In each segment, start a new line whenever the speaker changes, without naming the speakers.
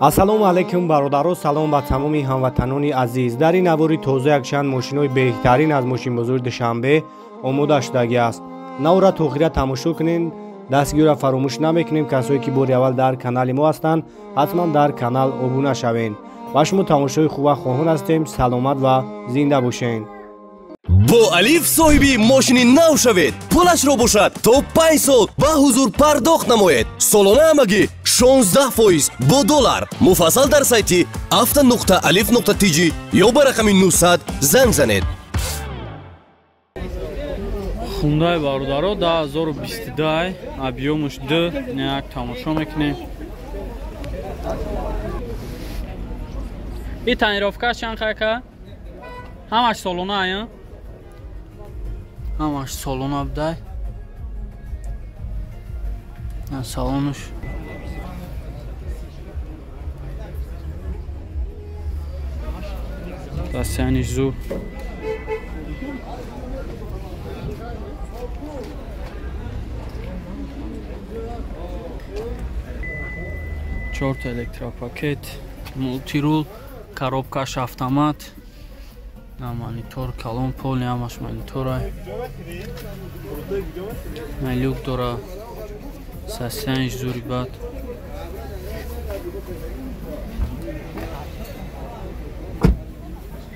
Ассалому алайкум бародаро, салом ба тамоми ҳамватанони азиз. Дар ин навори тоза якчанд мошинҳои беҳтарин аз мошинбозори Душанбе омода шудагиаст. Навора то охира тамошо кунед, дастгиро фаромӯш намекунем. Касое ки бори аввал дар канали мо ҳастанд, ҳатман дар канал обуна шавед. Ба шумо тамошои хуба хоҳон ҳастем. Саломат ва зинда бошед.
Бо Алиф соҳиби мошини нав шавед. Пулашро бошад то 5 сол ба ҳузур пардохт намоед. Солона ҳамагӣ 16% бо доллар. Муфассал дар сайти авто.alif.tj ё ба рақами 900 занг занед.
Хундай бародаро 2022 объёмаш 2 як тамошо мекунем. И тонировкаш чанд қайка? Ҳамаш солона ая? Ҳамаш солона будай. Салонуш. Дастяниш зур. Чорта электропакет, мултирул, коробкаш автомат. На монитор, калон поли, ҳамаш мониторай. На люк дора. Сасяниш зури бад.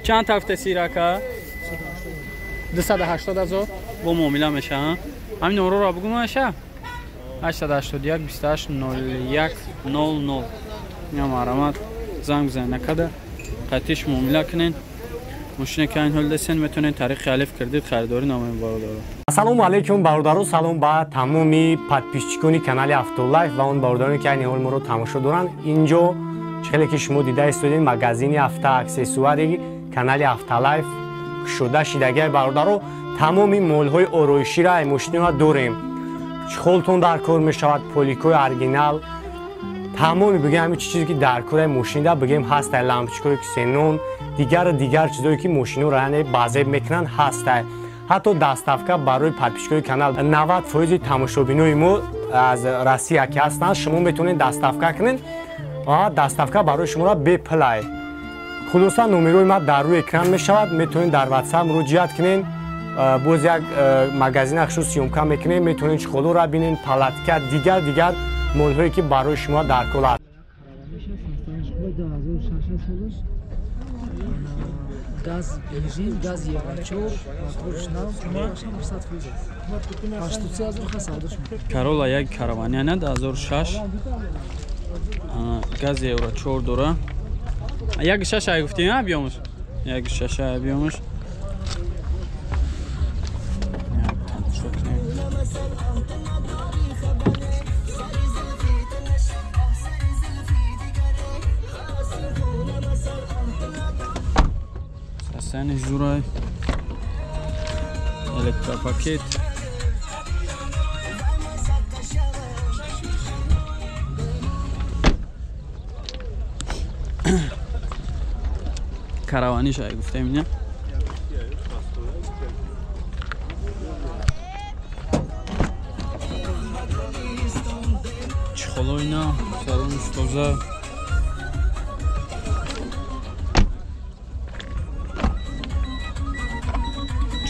Чанд тафте сирака? 280 ҳазор бо муомила меша. Ҳамин номерро бугу маша? 881 28 01 00. Я марамат занг бизанед накада. Қатиш муомила кунед. Мошине ки айн ҳол десен метавонед тариқи Алиф кредит харидорӣ намоед бародаро.
Ассалому алайкум бародаро, салом ба тамоми подписчикони канали Автолайф ва он бародароне ки айни ҳол моро тамошо доранд. Инҷо хеле ки шумо дида истодед магазини автоаксессуари канали Автолайф кушода шидагиай бародаро. Тамоми молҳои ороиширо ай мошинҳо дорем. Чхолтон дар кор мешавад, поликои оригинал, тамоми бигем ҳамин чизе ки дар кори мошинда бигем ҳастай, лампочкаҳое ки ксенон, дигар чизое ки мошинҳоро яъне базеб мекунанд ҳастай. Ҳатто доставка барои подписчикои канал 90% тамошобинои мо аз Россия ки ҳастанд, шумо метавонед доставка кунед. Доставка барои шуморо бепулай. Хулоса номерои ма дар рӯи экран мешавад, метавонед дар WhatsApp муроҷиат кунед. Боз як магазин хушус съёмка мекунем, метавонед чхолоро бинед, палатка, дигар молҳое ки барои шумо дар кор аст.
Газ бензин, газ евро-4, моторш нав, 100%. 83 ҳазор хасадош.
Карола як каравания на 2006. Газ евро-4 дора. 1.6 ай гуфтем, объёмаш. 1.6 объёмаш. Сасани зурай. Электропакет. Караваниш ай гуфтем, не? Чхолойна, салонш тоза.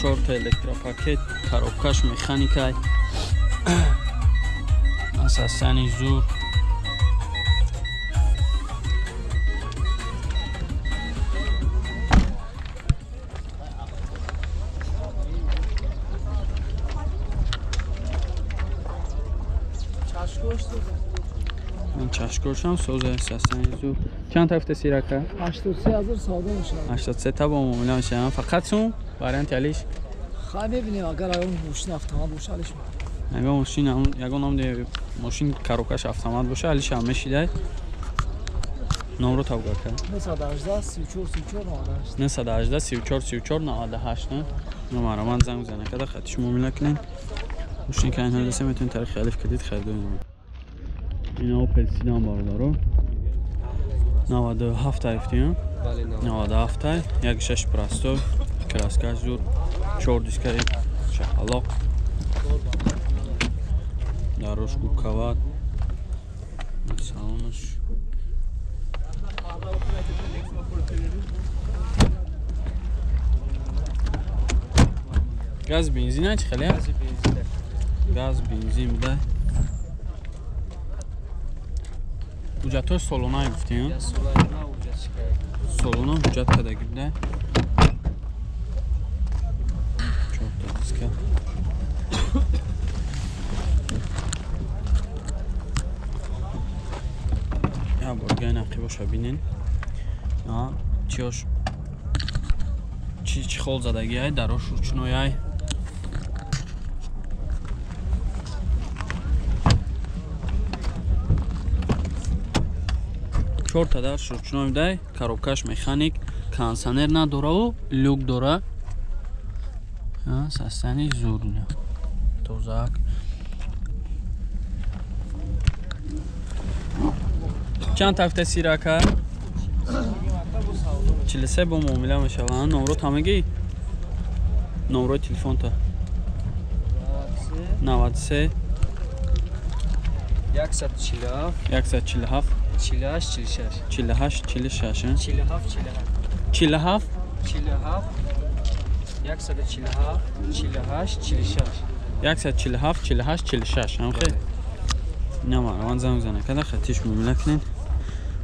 Чорта электропакет, коробкаш механикай. Асасани зур. Чашкошам соза асасани зур. Чанд тафте сирака?
83 ҳазор савдо мешавад.
83 та бо муомила мешавад. Фақат сум варианти алиш.
Хай мебинем, агар ягон мошин автомат боша алиш.
Ягон мошин, ягон ном мошин коробкаш автомат боша алиш ҳам мешидай. Номро тавга кард.
918 34 34 98.
918 34 34 98 не? Номаро ман занг бизанед када хати шумо муомила кунед. Мошин ки айн ҳол десем метавонед тариқи Алиф кредит харидорӣ намоед. Ина Opel Sedan бародаро. 97 таифтиям. 97 1.6 простой, краскаш зур, 4 дискаи шаҳалоқ. Дарош гукават. Салонаш. Газ бензин чи хеле? Газ бензин буда. Ҳуҷҷатҳои солона гуфтем. Солона ҳуҷҷат кардагӣ буда. Чорта диска. Я борга ин ақибоша бинен. Чиёш чи хол задагиай, дарош ручнояй. Чорта дар ручной дай, коробкаш механик, кондиционер надораву люк дора. Састани зур тозак. Чанд тафта сирака? 43 бо муомила мешаванд. Номро тамагӣ? Номрои телефонта. 93
147
147
48 46
48 46
47
47
47 147 48 46
147 48 46 هم خیلی نه مروان زنگ زنه کده خطیش معامله کنین.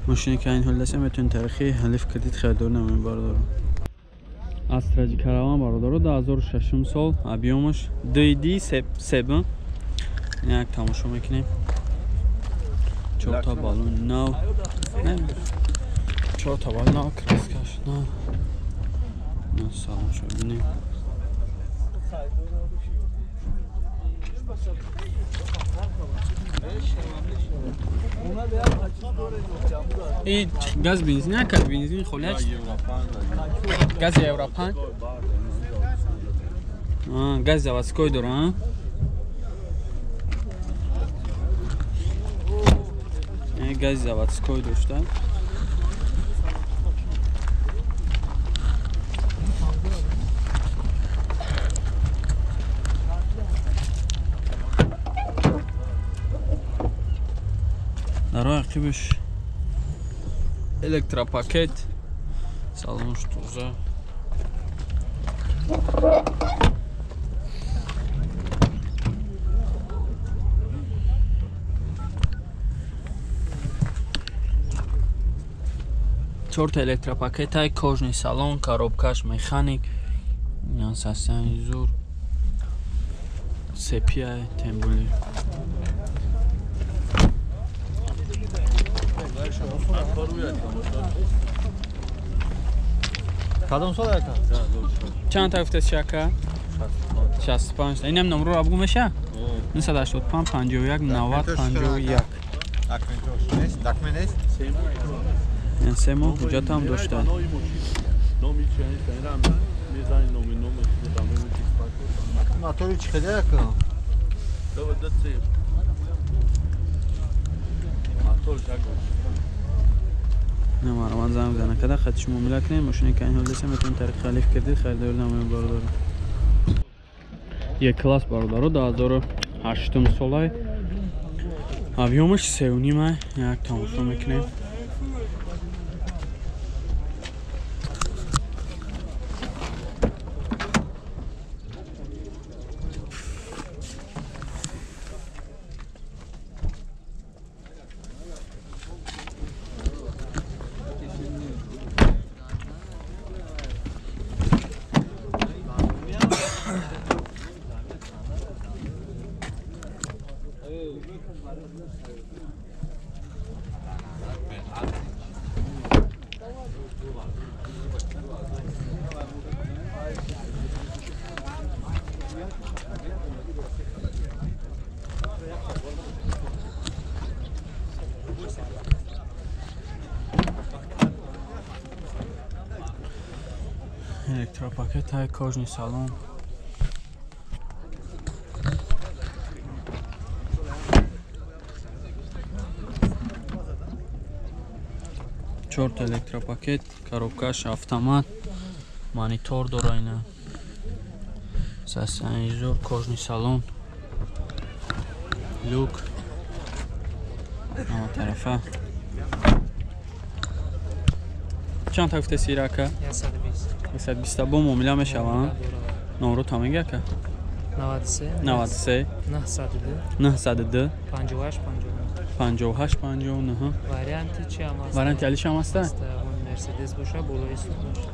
ماشینی که این حال میتونین تاریخی حلیف کردید خریدار نمایین برادرو. Астраҷи караван бародаро 2006 сол объёмаш 2D 7. Як тамошо мекунем. Чорта балон нав. Чорта балон нав, краскаш нав. На салон шо бинем. И газ бензин, а как бензин холяч? Газ Европан. А, газ заводской дора, а? Газ заводской дошта. Дарои ақибаш электропакет, салонш тоза. Чорта электропакетай, кожный салон, коробкаш механик, састани зур, сепиай, тембули.
Кадом сол ака?
Чанд та гуфтаст ака? 65. Инам номро абгу меша? 985 51 90 51.
Документош нест? Документ нест?
Ин се моҳ ҳуҷҷатам дошта.
Мотори чӣ хеле ака?
Не маромад занг зана када хатиш муомила кунем. Мошине ки ин ҳол даса метавонем тариқи халиф кредит харидорӣ намоем бародаро. Як класс бародаро 2008 солай. Объёмаш 3.5 як тамошо мекунем. Электропакет ҳай, кожный салон. Чорта электропакет, коробкаш автомат, монитор дора ина. Сасанизор, кожный салон, люк. Ама тарафа. Чанд та гуфте сирака? 120. 120 бо муомила мешаванд. Номро та мега ака?
93
93
902
902
58 59.
58 59.
Варианти чи ҳам аст?
Варианти алиш ҳам аста?
Мерседес боша, болои сум боша.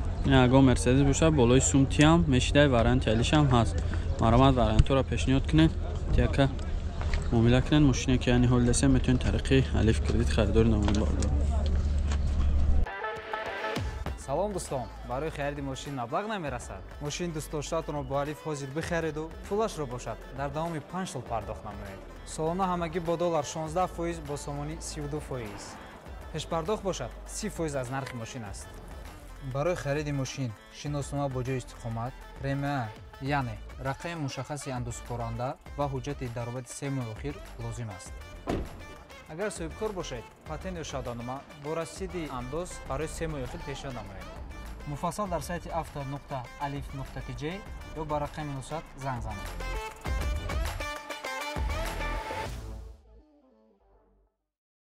Ягон Мерседес боша, болои сум тиам мешидай, варианти алиш ҳам ҳаст. Маромад вариантҳоро пешниҳод кунед, тияка муомила кунед. Мошине ки яъни ҳол дасем, метавонед тариқи Алиф кредит харидорӣ намоед, бародар.
Салом, дӯстон! Барои хариди мошин маблағ намерасад? Мошини дӯстдоштаатонро бо Алиф ҳозир бихариду пулашро бошад дар давоми 5 сол пардохт намоед. Солона ҳамагӣ бо доллар 16 фоиз, бо сомонӣ 32 фоиз. Пешпардохт бошад 30 фоиз аз нархи мошин аст. Барои хариди мошин шиноснома бо ҷои истиқомат, РМА, яъне рақами мушаххаси андозсупоранда ва ҳуҷҷати даромади 3 моҳи охир лозим аст. Агар соҳибкор бошед, патент ё шаҳодатнома бо расиди андоз барои 3 моҳи охир пешниҳод намоед. Муфассал дар сайти авто нуқта алиф нуқта тж ё ба рақами 900 занг занед.